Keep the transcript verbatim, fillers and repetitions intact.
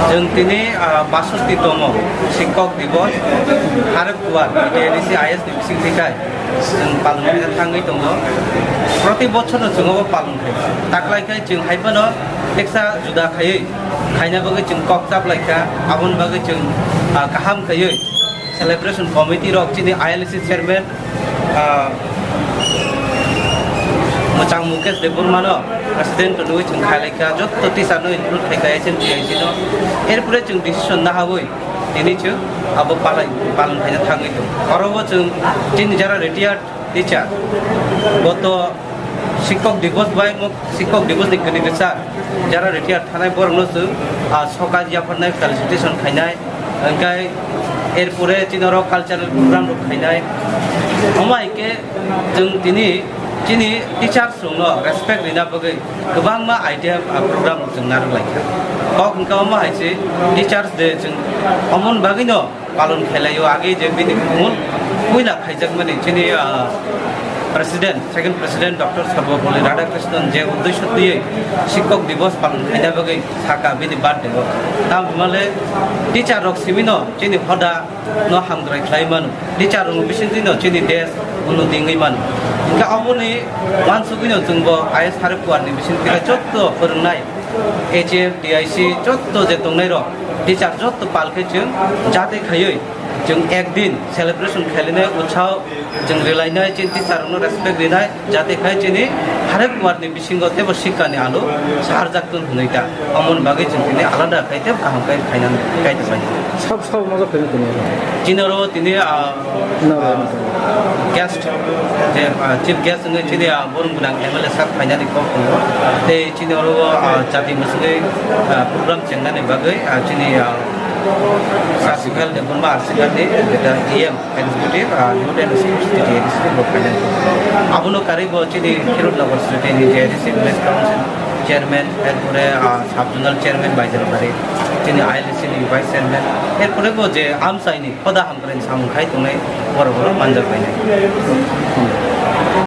Chwng tini, ah, basoti tomo Sikok Dibos, Harep Kuwar, T N C I S ni bising thwikhai chwng palon khaina thangwi tongo. Proti bochorno chwng obo palon khai. Taklai khai chwng hai phano teksa juda khaiwi khaina bagwi chwng kok chaplai kha, aboni bagwi chwng, ah, kaham khaiwi celebration committee rok chini I L C chairman, ah, Mwchang Mukesh Debbarma no president to nugwi chwng khailai kha, jotto teacher no include khai kha S M T I C no. Erpore chwng decision nahawi tini chwng abo palai, palon khaina thangwi tong. Oro bo chwng chini jara retired teacher, boto Sikok Dibos bai mo Sikok Dibos ni kwrwi kwchar jara retired thanai borok no chwng, ah, soka yapharnai felicitation khainai. Hwnkhe erpore chini oro cultural program rok khainai. Omo hai khe chwng tini chini teachers rok no respect rina bagwi kwbangma item, ah, program rok chwng narwk lai kha. Kok hwnkhe omo hai se Teachers Day chwng omo ni bagwi no palon khailai o. Age je bini mul puila khaijakmani chini, ah, president, second president Doctor Sarvapalli Radhakrishnan je uddesho twiwi Sikok Dibos palon khaina bagwi saka bini birthday o. Tamo hwnmale teacher rok simi no chini hoda no hamkrai khlai mano. Teacher rok bisingtwi no chini desh unnoti wngwi mano. Hwnkhe aboni uansugwi no chwngbo I S Harep Kuwar ni bisingtwi khe jotto phwrwngnai H M, T I C jotto je tongnai rok, teacher jotto pal khe chwng jate khaiwi chwng ekdin celebration khailene utsaho chwng rwlainai, chini teacher rokno respect rinai, jate khai chini Harep Kuwar ni bisingo teibo sikha ni alo sarjak tong hwnwi ta. Omoni bagwi chwng tini alada khai tei kaham khai khainani kai tongmani. Sab sab moja khaina tini. Chini oro tini, ah, Nara. Guest, je, ah, chief guest wngwi chini, ah, borong gwnang M L A sir phainani kok tongo. Tei chini oro, ah, jati mwswgwi, ah, program chengnani bagwi, ah, chini, ah, Sir Suhel Debbarma R C K ni, jeta E M executive, ah, Youth and Sports T T A D C bo phainani. Abono karwi bo chini Khirotnagar city ni J I D C village council chairman, erpore, ah, sub zonal chairman Baijalbari, chini I L C ni vice chairman, erpore bo je amchaini hoda hamkrai samung khai tongnai borok rok manjak bainai.